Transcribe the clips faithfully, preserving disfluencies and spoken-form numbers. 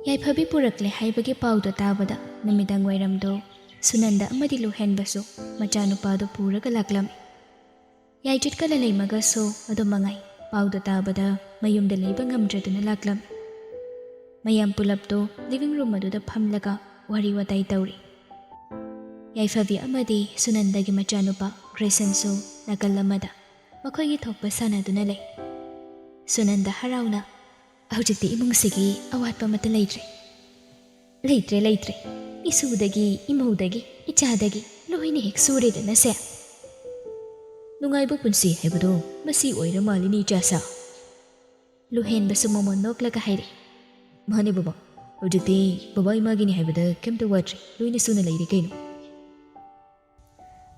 ꯌꯥꯏꯐꯕꯤ ꯄꯨꯔꯛꯂꯦ ꯍꯥꯏꯕꯒꯤ ꯄꯥꯎꯗꯣ ꯇꯥꯕꯗ ꯅꯨꯃꯤꯗꯥꯡ ꯋꯥꯏꯔꯝꯗꯣ ꯁꯨꯅꯟꯗ ꯑꯃꯗꯤ ꯂꯨꯍꯦꯟꯕꯁꯨ ꯃꯆꯥꯅꯨꯄꯥꯗꯣ ꯄꯨꯔꯒ ꯂꯥꯛꯂꯝꯃꯤ꯫ ꯌꯥꯏꯖꯤꯠꯀ ꯂꯂꯩꯃꯒꯁꯨ ꯑꯗꯨ ꯃꯉꯥꯏ ꯄꯥꯎꯗꯣ ꯇꯥꯕꯗ ꯃꯌꯨꯝꯗ ꯂꯩꯕ ꯉꯝꯗ꯭ꯔꯗꯨꯅ ꯂꯥꯛꯂꯝꯃꯤ꯫ ꯃꯌꯥꯝ ꯄꯨꯂꯞꯇꯣ ꯂꯤꯚꯤꯡ ꯔꯨꯝ ꯑꯗꯨꯗ ꯐꯝꯂꯒ ꯋꯥꯔꯤ ꯋꯥꯇꯥꯏ ꯇꯧꯔꯤ꯫ ꯌꯥꯏꯐꯕꯤ ꯑꯃꯗꯤ ꯁꯨꯅꯟꯗꯒꯤ ꯃꯆꯥꯅꯨꯄꯥ ꯒ꯭ꯔꯦꯁꯟꯁꯨ ꯅꯥꯀꯜ ꯑꯃꯗ ꯃꯈꯣꯏꯒꯤ ꯊꯣꯛꯄ ꯁꯥꯟꯅꯗꯨꯅ ꯂꯩ꯫ ꯁꯨꯅꯟꯗ ꯍꯔꯥꯎꯅ, "ꯍꯧꯖꯤꯛꯇꯤ ꯏꯃꯨꯡꯁꯤꯒꯤ ꯑꯋꯥꯠꯄ ꯑꯃꯠꯇ ꯂꯩꯇ꯭ꯔꯦ꯫ ꯂꯩꯇ꯭ꯔꯦ, ꯂꯩꯇ꯭ꯔꯦ꯫ ꯏꯁꯨꯗꯒꯤ, ꯏꯃꯧꯗꯒꯤ, ꯏꯆꯥꯗꯒꯤ ꯂꯣꯏꯅ ꯍꯦꯛ ꯁꯨꯔꯦꯗꯅ ꯁꯦ꯫ ꯅꯨꯡꯉꯥꯏꯕ ꯄꯨꯟꯁꯤ ꯍꯥꯏꯕꯗꯣ ꯃꯁꯤ ꯑꯣꯏꯔ ꯃꯥꯜꯂꯤꯅꯦ, ꯏꯆꯥꯁꯥ꯫" ꯂꯨꯍꯦꯟꯕꯁꯨ ꯃꯃꯣꯟ ꯅꯣꯛꯂꯒ ꯍꯥꯏꯔꯛꯏ꯫ "ꯃꯥꯅꯦ ꯕꯕꯥ, ꯍꯧꯖꯤꯛꯇꯤ ꯕꯕꯥ ꯏꯃꯥꯒꯤꯅꯤ ꯍꯥꯏꯕꯗ ꯀꯩꯝꯇ ꯋꯥꯠꯇ꯭ꯔꯦ, ꯂꯣꯏꯅ ꯁꯨꯅ ꯂꯩꯔꯦ ꯀꯩꯅꯣ꯫"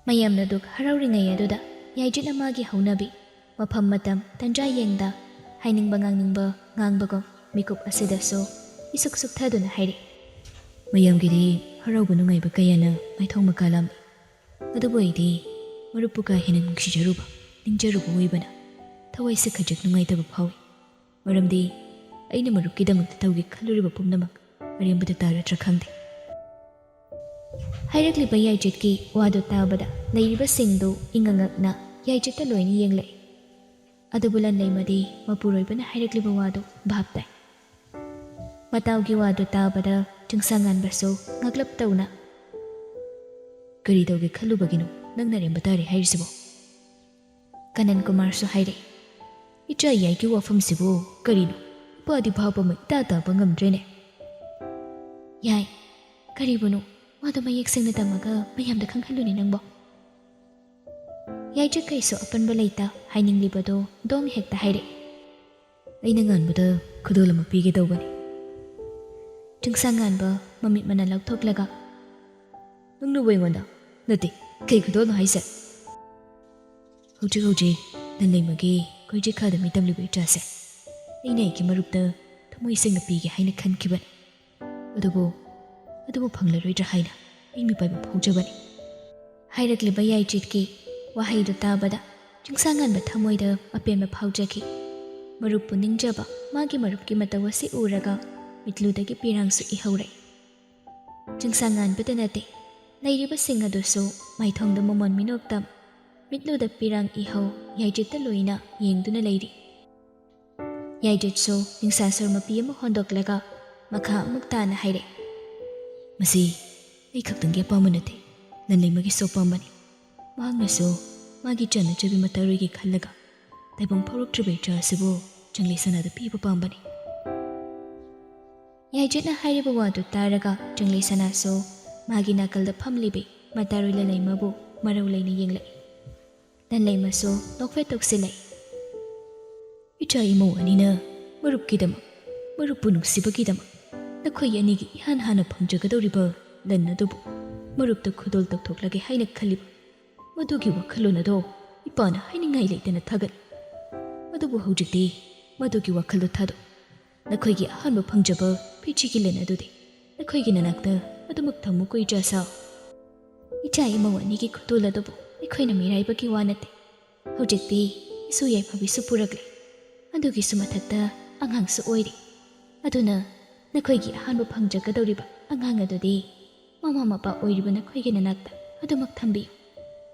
ꯃꯌꯥꯝꯅ ꯗꯨꯛ ꯍꯔꯥꯎꯔꯤꯉꯩ ꯑꯗꯨꯗ ꯌꯥꯏꯖꯤꯠꯅ ꯃꯥꯒꯤ ꯍꯧꯅꯕꯤ, ꯃꯐꯝ ꯃꯇꯝ ꯇꯟꯖꯥ ꯌꯦꯡꯗ ꯍꯥꯏꯅꯤꯡꯕ ꯉꯥꯡꯅꯤꯡꯕ ꯉꯥꯡꯕꯒꯨꯝ ꯃꯤꯀꯨꯞ ꯑꯁꯤꯗꯁꯨ ꯏꯁꯨꯛ ꯁꯨꯛꯊꯗꯨꯅ ꯍꯥꯏꯔꯛꯏ꯫ "ꯃꯌꯥꯝꯒꯤꯗꯤ ꯍꯔꯥꯎꯕ ꯅꯨꯡꯉꯥꯏꯕ ꯀꯌꯥꯅ ꯃꯥꯏꯊꯣꯡ ꯃꯀꯥꯂꯝꯃꯤ꯫ ꯑꯗꯨꯕꯨ ꯑꯩꯗꯤ ꯃꯔꯨꯞꯄꯨ ꯀꯥ ꯍꯦꯟꯅ ꯅꯨꯡꯁꯤꯖꯔꯨꯕ, ꯅꯤꯡꯖꯔꯨꯕ ꯑꯣꯏꯕꯅ ꯊꯋꯥꯏꯁꯦ ꯈꯖꯤꯛ ꯅꯨꯡꯉꯥꯏꯇꯕ ꯐꯥꯎꯏ꯫ ꯃꯔꯝꯗꯤ ꯑꯩꯅ ꯃꯔꯨꯞꯀꯤꯗꯃꯛꯇ ꯇꯧꯒꯦ ꯈꯜꯂꯨꯔꯤꯕ ꯄꯨꯝꯅꯃꯛ ꯑꯔꯦꯝꯕꯗ ꯇꯥꯔꯗ꯭ꯔꯥ ꯈꯪꯗꯦ꯫" ꯍꯥꯏꯔꯛꯂꯤꯕ ꯌꯥꯏꯖꯤꯠꯀꯤ ꯋꯥꯗꯨ ꯇꯥꯕꯗ ꯂꯩꯔꯤꯕꯁꯤꯡꯗꯨ ꯏꯉꯛꯉꯛꯅ ꯌꯥꯏꯖꯤꯠꯇ ꯂꯣꯏꯅ ꯌꯦꯡꯂꯛꯏ꯫ ꯑꯗꯨꯕꯨ ꯂꯟꯂꯩꯃꯗꯤ ꯃꯄꯨꯔꯣꯏꯕꯅ ꯍꯥꯏꯔꯛꯂꯤꯕ ꯋꯥꯗꯨ ꯚꯥꯞ ꯇꯥꯏ꯫ ꯃꯇꯥꯎꯒꯤ ꯋꯥꯗꯨ ꯇꯥꯕꯗ ꯆꯤꯡꯁꯥꯉꯥꯟꯕꯁꯨ ꯉꯛꯂꯞ ꯇꯧꯅ, "ꯀꯔꯤ ꯇꯧꯒꯦ ꯈꯜꯂꯨꯕꯒꯤꯅꯣ ꯅꯪꯅ ꯑꯔꯦꯝꯕ ꯇꯥꯔꯦ ꯍꯥꯏꯔꯤꯁꯤꯕꯣ?" ꯀꯅꯟ ꯀꯨꯃꯥꯔꯁꯨ ꯍꯥꯏꯔꯛꯏ꯫ "ꯏꯆꯥ ꯌꯥꯏꯒꯤ ꯋꯥꯐꯝꯁꯤꯕꯨ ꯀꯔꯤꯅꯣ? ꯏꯄꯥꯗꯤ ꯚꯥꯞ ꯑꯃ ꯏꯇꯥ ꯇꯥꯕ ꯉꯝꯗ꯭ꯔꯦꯅꯦ꯫" "ꯌꯥꯏ, ꯀꯔꯤꯕꯨꯅꯣ? ꯋꯥꯗꯣ ꯃꯌꯦꯛ ꯁꯦꯡꯅ ꯇꯝꯃꯒ ꯃꯌꯥꯝꯗ ꯈꯪꯍꯜꯂꯨꯅꯦ ꯅꯪꯕꯣ꯫" ꯌꯥꯏꯖꯤꯠ ꯀꯩꯁꯨ ꯑꯄꯟꯕ ꯂꯩꯇ ꯍꯥꯏꯅꯤꯡꯂꯤꯕꯗꯣ ꯗꯣꯡ ꯍꯦꯛꯇ ꯍꯥꯏꯔꯛꯏ꯫ "ꯑꯩꯅ ꯉꯥꯟꯕꯗ ꯈꯨꯗꯣꯜ ꯑꯃ ꯄꯤꯒꯦ ꯇꯧꯕꯅꯤ꯫" ꯆꯤꯡꯁꯥꯡ ꯉꯥꯟꯕ ꯃꯃꯤꯠ ꯃꯅꯥ ꯂꯧꯊꯣꯛꯂꯒ, "ꯅꯪꯅꯕꯨ ꯑꯩꯉꯣꯟꯗ? ꯅꯠꯇꯦ, ꯀꯩ ꯈꯨꯗꯣꯜꯅꯣ ꯍꯥꯏꯁꯦ?" "ꯍꯧꯖꯤꯛ ꯍꯧꯖꯤꯛ ꯂꯟꯂꯩꯃꯒꯤ ꯀꯣꯏꯖꯤꯈꯥꯗ ꯃꯤ ꯇꯝꯂꯤꯕ ꯏꯆꯥꯁꯦ ꯑꯩꯅ ꯑꯩꯒꯤ ꯃꯔꯨꯞꯇ ꯊꯃꯣꯏ ꯁꯦꯡꯅ ꯄꯤꯒꯦ ꯍꯥꯏꯅ ꯈꯟꯈꯤꯕꯅꯤ꯫ ꯑꯗꯨꯕꯨ, ꯑꯗꯨꯕꯨ ꯐꯪꯂꯔꯣꯏꯗ꯭ꯔꯥ ꯍꯥꯏꯅ ꯑꯩ ꯃꯤꯄꯥꯏꯕ ꯐꯥꯎꯖꯕꯅꯤ꯫" ꯍꯥꯏꯔꯛꯂꯤꯕ ꯌꯥꯏꯖꯤꯠꯀꯤ ꯋꯥꯍꯩꯗꯨ ꯇꯥꯕꯗ ꯆꯤꯡꯁꯥꯡꯉꯥꯟꯕ ꯊꯃꯣꯏꯗ ꯑꯄꯦꯟꯕ ꯐꯥꯎꯖꯈꯤ꯫ ꯃꯔꯨꯞꯄꯨ ꯅꯤꯡꯖꯕ ꯃꯥꯒꯤ ꯃꯔꯨꯞꯀꯤ ꯃꯇꯧ ꯑꯁꯤ ꯎꯔꯒ ꯃꯤꯠꯂꯨꯗꯒꯤ ꯄꯤꯔꯥꯡꯁꯨ ꯏꯍꯧꯔꯦ꯫ ꯆꯤꯡꯁꯥꯡ ꯉꯥꯟꯕꯇ ꯅꯠꯇꯦ, ꯂꯩꯔꯤꯕꯁꯤꯡ ꯑꯗꯨꯁꯨ ꯃꯥꯏꯊꯣꯡꯗ ꯃꯃꯣꯟ ꯃꯤꯅꯣꯛꯇ, ꯃꯤꯠꯂꯨꯗ ꯄꯤꯔꯥꯡ ꯏꯍꯧ ꯌꯥꯏꯗ꯭ꯔꯤꯠꯇ ꯂꯣꯏꯅ ꯌꯦꯡꯗꯨꯅ ꯂꯩꯔꯤ꯫ ꯌꯥꯏꯗ꯭ꯔꯤꯠꯁꯨ ꯅꯤꯡꯁꯥ ꯁꯣꯔ ꯃꯄꯤ ꯑꯃ ꯍꯣꯟꯗꯣꯛꯂꯒ ꯃꯈꯥ ꯑꯃꯨꯛ ꯇꯥꯅ ꯍꯥꯏꯔꯦ, "ꯃꯁꯤ ꯑꯩ ꯈꯛꯇꯪꯒꯤ ꯑꯄꯥꯝꯕ ꯅꯠꯇꯦ, ꯂꯟꯂꯩꯃꯒꯤꯁꯨ ꯑꯄꯥꯝꯕꯅꯤ꯫ ꯃꯍꯥꯛꯅꯁꯨ ꯃꯥꯒꯤ ꯆꯟꯅꯖꯕꯤ ꯃꯇꯥꯔꯣꯏꯒꯤ ꯈꯜꯂꯒ ꯇꯥꯏꯕꯪ ꯐꯥꯎꯔꯛꯇ꯭ꯔꯤꯕ ꯏꯆꯥ ꯑꯁꯤꯕꯨ ꯆꯪꯂꯩ ꯁꯅꯥꯗ ꯄꯤꯕ ꯄꯥꯝꯕꯅꯤ꯫" ꯌꯥꯏꯗ꯭ꯔꯤꯠꯅ ꯍꯥꯏꯔꯤꯕ ꯋꯥꯗꯨ ꯇꯥꯔꯒ ꯆꯪꯂꯩ ꯁꯅꯥꯁꯨ ꯃꯥꯒꯤ ꯅꯥꯀꯜꯗ ꯐꯝꯂꯤꯕꯤ ꯃꯇꯥꯔꯣꯏ ꯂꯟꯂꯩꯃꯕꯨ ꯃꯔꯧ ꯂꯩꯅ ꯌꯦꯡꯂꯛꯏ꯫ ꯂꯟꯂꯩꯃꯁꯨ ꯅꯣꯛꯐꯦꯠ ꯇꯧꯁꯤꯜꯂꯛꯏ꯫ "ꯏꯆꯥ ꯏꯃꯧ ꯑꯅꯤꯅ ꯃꯔꯨꯞꯀꯤꯗꯃꯛ, ꯃꯔꯨꯞꯄꯨ ꯅꯨꯡꯁꯤꯕꯒꯤꯗꯃꯛ ꯅꯈꯣꯏ ꯑꯅꯤꯒꯤ ꯏꯍꯥꯟ ꯍꯥꯟꯅ ꯐꯪꯖꯒꯗꯧꯔꯤꯕ ꯂꯟ ꯑꯗꯨꯕꯨ ꯃꯔꯨꯞꯇ ꯈꯨꯗꯣꯜ ꯇꯧꯊꯣꯛꯂꯒꯦ ꯍꯥꯏꯅ ꯈꯜꯂꯤꯕ ꯃꯗꯨꯒꯤ ꯋꯥꯈꯜꯂꯣꯟ ꯑꯗꯣ ꯏꯄꯥꯅ ꯍꯥꯏꯅꯤꯡꯉꯥꯏ ꯂꯩꯇꯅ ꯊꯥꯒꯠꯂꯤ꯫ ꯑꯗꯨꯕꯨ ꯍꯧꯖꯤꯛꯇꯤ ꯃꯗꯨꯒꯤ ꯋꯥꯈꯜꯗꯣ ꯊꯥꯗꯣꯛ꯫ ꯅꯈꯣꯏꯒꯤ ꯑꯍꯥꯟꯕ ꯐꯪꯖꯕ ꯐꯤꯖꯤꯒꯤ ꯂꯟ ꯑꯗꯨꯗꯤ ꯅꯈꯣꯏꯒꯤ ꯅꯅꯥꯛꯇ ꯑꯗꯨꯃꯛ ꯊꯝꯃꯨꯀꯣ ꯏꯆꯥꯁꯥ꯫ ꯏꯆꯥ ꯏꯃꯧ ꯑꯅꯤꯒꯤ ꯈꯨꯗꯣꯜ ꯑꯗꯨꯕꯨ ꯑꯩꯈꯣꯏꯅ ꯃꯤꯔꯥꯏꯕꯒꯤ ꯋꯥ ꯅꯠꯇꯦ꯫ ꯍꯧꯖꯤꯛꯇꯤ ꯏꯁꯨ ꯌꯥꯏꯐꯕꯤꯁꯨ ꯄꯨꯔꯛꯂꯦ꯫ ꯑꯗꯨꯒꯤꯁꯨ ꯃꯊꯛꯇ ꯑꯉꯥꯡꯁꯨ ꯑꯣꯏꯔꯦ꯫ ꯑꯗꯨꯅ ꯅꯈꯣꯏꯒꯤ ꯑꯍꯥꯟꯕ ꯐꯪꯖꯒꯗꯧꯔꯤꯕ ꯑꯉꯥꯡ ꯑꯗꯨꯗꯤ ꯃꯃꯥ ꯃꯄꯥ ꯑꯣꯏꯔꯤꯕ ꯅꯈꯣꯏꯒꯤ ꯅꯅꯥꯛꯇ ꯑꯗꯨꯃꯛ ꯊꯝꯕꯤꯌꯨ꯫"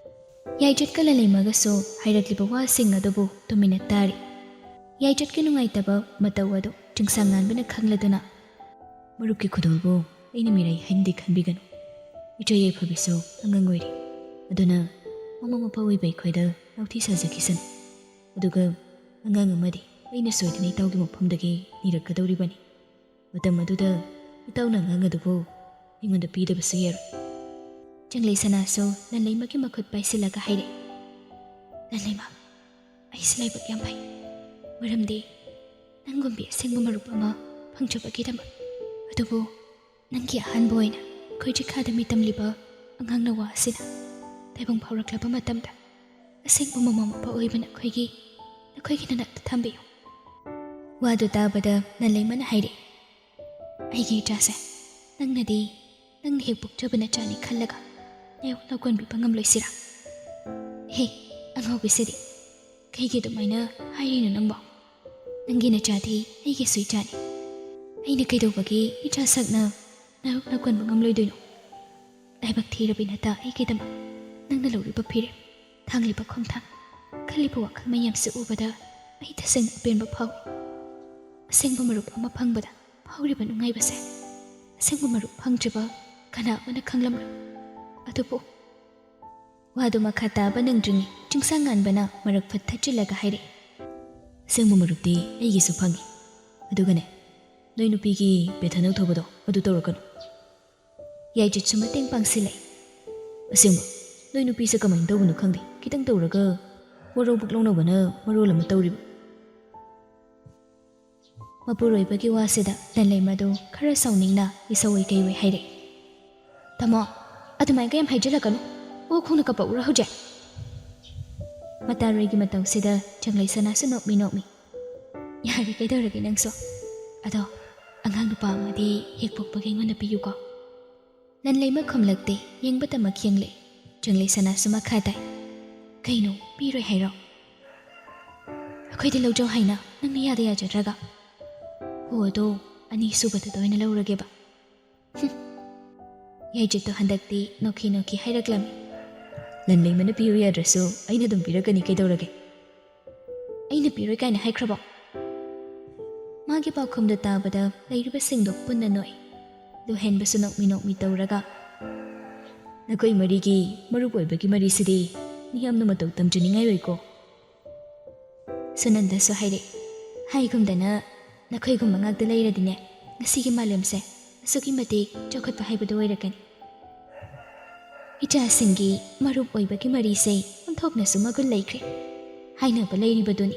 ꯌꯥꯏꯗ꯭ꯔꯤꯠꯀ ꯂꯟꯂꯩꯃꯒꯁꯨ ꯍꯥꯏꯔꯛꯂꯤꯕ ꯋꯥꯁꯤꯡ ꯑꯗꯨꯕꯨ ꯇꯨꯃꯤꯟꯅ ꯇꯥꯔꯤ꯫ ꯌꯥꯏꯗ꯭ꯔꯤꯠꯀꯤ ꯅꯨꯡꯉꯥꯏꯇꯕ ꯃꯇꯧ ꯑꯗꯨ ꯆꯤꯡꯁꯥꯡ ꯉꯥꯟꯕꯅ ꯈꯪꯂꯗꯨꯅ, "ꯃꯔꯨꯞꯀꯤ ꯈꯨꯗꯣꯜꯕꯨ ꯑꯩꯅ ꯃꯤꯔꯥꯏ ꯍꯥꯏꯅꯗꯤ ꯈꯟꯕꯤꯒꯅꯨ꯫ ꯏꯆꯦ ꯌꯥꯏꯐꯕꯤꯁꯨ ꯑꯉꯥꯡ ꯑꯣꯏꯔꯤ꯫ ꯑꯗꯨꯅ ꯃꯃꯥ ꯃꯄꯥ ꯑꯣꯏꯕ ꯑꯩꯈꯣꯏꯗ ꯅꯥꯎꯊꯤ ꯁꯥꯖꯈꯤꯁꯅꯨ꯫ ꯑꯗꯨꯒ ꯑꯉꯥꯡ ꯑꯃꯗꯤ ꯑꯩꯅ ꯁꯣꯏꯗꯅ ꯏꯇꯥꯎꯒꯤ ꯃꯐꯝꯗꯒꯤ ꯅꯤꯔꯛꯀꯗꯧꯔꯤꯕꯅꯤ꯫ ꯃꯇꯝ ꯑꯗꯨꯗ ꯏꯇꯥꯎꯅ ꯑꯉꯥꯡ ꯑꯗꯨꯕꯨ ꯑꯩꯉꯣꯟꯗ ꯄꯤꯗꯕꯁꯨ ꯌꯥꯔꯣꯏ꯫" ꯆꯪꯂꯩ ꯁꯅꯥꯁꯨ ꯂꯟꯂꯩꯃꯒꯤ ꯃꯈꯨꯠ ꯄꯥꯏꯁꯤꯜꯂꯒ ꯍꯥꯏꯔꯛꯏ, "ꯂꯟꯂꯩꯃ, ꯑꯩꯁꯦ ꯂꯥꯏꯕꯛ ꯌꯥꯝ ꯐꯩ꯫ ꯃꯔꯝꯗꯤ ꯅꯪꯒꯨꯝꯕꯤ ꯑꯁꯦꯡꯕ ꯃꯔꯨꯞ ꯑꯃ ꯐꯪꯖꯕꯒꯤꯗꯃꯛ꯫ ꯑꯗꯨꯕꯨ ꯅꯪꯒꯤ ꯑꯍꯥꯟꯕ ꯑꯣꯏꯅ ꯑꯩꯈꯣꯏ ꯆꯤꯈꯥꯗ ꯃꯤꯇꯝꯂꯤꯕ ꯑꯉꯥꯡ ꯅꯋꯥ ꯑꯁꯤꯅ ꯇꯥꯏꯕꯪ ꯐꯥꯎꯔꯛꯂꯕ ꯃꯇꯝꯗ ꯑꯁꯦꯡꯕ ꯃꯃꯥ ꯃꯄꯥ ꯑꯣꯏꯕ ꯅꯈꯣꯏꯒꯤ, ꯅꯈꯣꯏꯒꯤ ꯅꯅꯥꯛꯇ ꯊꯝꯕꯤꯌꯨ꯫" ꯋꯥꯗꯨ ꯇꯥꯕꯗ ꯂꯟꯂꯩꯃꯅ ꯍꯥꯏꯔꯛꯏ, "ꯑꯩꯒꯤ ꯏꯆꯥꯁꯦ, ꯅꯪꯅꯗꯤ ꯅꯪꯅ ꯍꯦꯛ ꯄꯣꯛꯆꯕ ꯅꯆꯥꯅꯤ ꯈꯜꯂꯒ ꯅꯌꯣꯛ ꯂꯧꯀꯣꯟꯕꯤꯕ ꯉꯝꯂꯣꯏꯁꯤꯔꯥ? ꯍꯦ, ꯑꯉꯥꯎꯕꯤꯁꯤꯗꯤ, ꯀꯩꯒꯤ ꯑꯗꯨꯃꯥꯏꯅ ꯍꯥꯏꯔꯤꯅꯣ ꯅꯪꯕꯣ? ꯅꯪꯒꯤ ꯅꯆꯥꯗꯤ ꯑꯩꯒꯤꯁꯨ ꯏꯆꯥꯅꯤ꯫ ꯑꯩꯅ ꯀꯩꯗꯧꯕꯒꯤ ꯏꯆꯥ ꯁꯛꯅ ꯅꯥꯔꯣꯛꯅ ꯀꯣꯟꯕ ꯉꯝꯂꯣꯏꯗꯣꯏꯅꯣ? ꯂꯥꯏꯕꯛ ꯊꯤꯔꯕꯤ ꯅꯠꯇ ꯑꯩꯒꯤꯗꯃꯛ ꯅꯪꯅ ꯂꯧꯔꯤꯕ ꯐꯤꯔꯦꯞ, ꯊꯥꯡꯂꯤꯕ ꯈꯣꯡꯊꯥꯡ, ꯈꯜꯂꯤꯕ ꯋꯥꯈꯜ ꯃꯌꯥꯝꯁꯦ ꯎꯕꯗ ꯑꯩ ꯇꯁꯦꯡꯅ ꯑꯄꯦꯟꯕ ꯐꯥꯎꯏ꯫ ꯑꯁꯦꯡꯕ ꯃꯔꯨꯞ ꯑꯃ ꯐꯪꯕꯗ ꯐꯥꯎꯔꯤꯕ ꯅꯨꯡꯉꯥꯏꯕꯁꯦ ꯑꯁꯦꯡꯕ ꯃꯔꯨꯞ ꯐꯪꯗ꯭ꯔꯤꯕ ꯀꯅꯥ ꯑꯃꯅ ꯈꯪꯂꯝꯂꯣꯏ꯫ ꯑꯗꯨꯕꯨ ꯋꯥꯗꯨ ꯃꯈꯥ ꯇꯥꯕ ꯅꯪꯗ꯭ꯔꯤꯉꯩ ꯆꯤꯡꯁꯥꯡ ꯉꯥꯟꯕꯅ ꯃꯔꯛ ꯐꯠ ꯊꯠꯆꯤꯜꯂꯒ ꯍꯥꯏꯔꯛꯏ, "ꯑꯁꯦꯡꯕ ꯃꯔꯨꯞꯇꯤ ꯑꯩꯒꯤꯁꯨ ꯐꯪꯉꯤ꯫ ꯑꯗꯨꯒꯅꯦ, ꯅꯣꯏ ꯅꯨꯄꯤꯒꯤ ꯕꯦꯊꯅꯧ ꯊꯧꯕꯗꯣ ꯑꯗꯨ ꯇꯧꯔꯛꯀꯅꯨ꯫" ꯌꯥꯏꯖꯤꯠꯁꯨ ꯃꯇꯦꯡ ꯄꯥꯡꯁꯤꯜꯂꯛꯏ꯫ "ꯑꯁꯦꯡꯕ, ꯅꯣꯏ ꯅꯨꯄꯤꯁꯦ ꯀꯃꯥꯏꯅ ꯇꯧꯕꯅꯣ ꯈꯪꯗꯦ, ꯈꯤꯇꯪ ꯇꯧꯔꯒ ꯋꯥꯔꯧꯕꯛ ꯂꯧꯅꯕꯅ ꯃꯔꯣꯜ ꯑꯃ ꯇꯧꯔꯤꯕ꯫" ꯃꯄꯨꯔꯣꯏꯕꯒꯤ ꯋꯥꯁꯤꯗ ꯂꯟꯂꯩꯃꯗꯨ ꯈꯔ ꯁꯥꯎꯅꯤꯡꯅ ꯏꯁꯧ ꯑꯣꯏ ꯀꯩ ꯑꯣꯏ ꯍꯥꯏꯔꯛꯏ, "ꯇꯥꯃꯣ, ꯑꯗꯨꯃꯥꯏꯅ ꯀꯌꯥꯝ ꯍꯥꯏꯖꯤꯜꯂꯛꯀꯅꯨ꯫ ꯑꯣ ꯈꯣꯡꯅ ꯀꯞꯄꯛꯎꯔꯥ ꯍꯧꯖꯤꯛ?" ꯃꯇꯥꯔꯣꯏꯒꯤ ꯃꯇꯧꯁꯤꯗ ꯆꯪꯂꯩ ꯁꯅꯥꯁꯨ ꯅꯣꯛꯃꯤ ꯅꯣꯛꯃꯤ, "ꯌꯥꯔꯦ, ꯀꯩꯗꯧꯔꯒꯦ ꯅꯪꯁꯨ? ꯑꯗꯣ ꯑꯉꯥꯡ ꯅꯨꯄꯥ ꯑꯃꯗꯤ ꯍꯦꯛ ꯄꯣꯛꯄꯒ ꯑꯩꯉꯣꯟꯗ ꯄꯤꯌꯨꯀꯣ꯫" ꯂꯟꯂꯩꯃ ꯈꯨꯝꯂꯛꯇꯦ, ꯌꯦꯡꯕꯇꯃꯛ ꯌꯦꯡꯂꯦ꯫ ꯆꯪꯂꯩ ꯁꯅꯥꯁꯨ ꯃꯈꯥ ꯇꯥꯏ, "ꯀꯩꯅꯣ, ꯄꯤꯔꯣꯏ ꯍꯥꯏꯔꯣ? ꯑꯩꯈꯣꯏꯗꯤ ꯂꯧꯖꯧ ꯍꯥꯏꯅ ꯅꯪꯅ ꯌꯥꯗ ꯌꯥꯖꯗ꯭ꯔꯒ?" "ꯍꯣ, ꯑꯗꯣ ꯑꯅꯤꯁꯨꯕꯗꯨꯗ ꯑꯣꯏꯅ ꯂꯧꯔꯒꯦꯕ꯫" ꯍꯨꯝ꯫ ꯌꯥꯏꯖꯤꯠꯇꯣ ꯍꯟꯗꯛꯇꯤ ꯅꯣꯛꯈꯤ ꯅꯣꯛꯈꯤ ꯍꯥꯏꯔꯛꯂꯝꯃꯤ, "ꯂꯟꯂꯩꯃꯅ ꯄꯤꯌꯨ ꯌꯥꯗ꯭ꯔꯁꯨ ꯑꯩꯅ ꯑꯗꯨꯝ ꯄꯤꯔꯛꯀꯅꯤ, ꯀꯩꯗꯧꯔꯒꯦ?" "ꯑꯩꯅ ꯄꯤꯔꯣꯏ ꯀꯥꯏꯅ ꯍꯥꯏꯈ꯭ꯔꯕꯣ?" ꯃꯥꯒꯤ ꯄꯥꯎꯈꯨꯝꯗꯣ ꯇꯥꯕꯗ ꯂꯩꯔꯤꯕꯁꯤꯡꯗꯣ ꯄꯨꯟꯅ ꯅꯣꯛꯏ꯫ ꯂꯨꯍꯦꯟꯕꯁꯨ ꯅꯣꯛꯃꯤ ꯅꯣꯛꯃꯤ ꯇꯧꯔꯒ, "ꯅꯈꯣꯏ ꯃꯔꯤꯒꯤ ꯃꯔꯨꯞ ꯑꯣꯏꯕꯒꯤ ꯃꯔꯤꯁꯤꯗꯤ ꯃꯤꯌꯥꯝꯅ ꯃꯇꯧ ꯇꯝꯖꯅꯤꯡꯉꯥꯏ ꯑꯣꯏꯀꯣ꯫" ꯁꯨꯅꯟꯗꯁꯨ ꯍꯥꯏꯔꯛꯏ, "ꯍꯥꯏꯒꯨꯝꯗꯅ ꯅꯈꯣꯏꯒꯨꯝꯕ ꯉꯥꯛꯇ ꯂꯩꯔꯗꯤꯅꯦ, ꯉꯁꯤꯒꯤ ꯃꯥꯂꯦꯝꯁꯦ ꯑꯁꯨꯛꯀꯤ ꯃꯇꯤꯛ ꯆꯥꯎꯈꯠꯄ ꯍꯥꯏꯕꯗꯨ ꯑꯣꯏꯔꯛꯀꯅꯤ꯫" ꯏꯆꯥꯁꯤꯡꯒꯤ ꯃꯔꯨꯞ ꯑꯣꯏꯕꯒꯤ ꯃꯔꯤꯁꯦ ꯑꯣꯟꯊꯣꯛꯅꯁꯨ ꯃꯒꯨꯟ ꯂꯩꯈ꯭ꯔꯦ꯫ ꯍꯥꯏꯅꯕ ꯂꯩꯔꯤꯕꯗꯨꯅꯤ,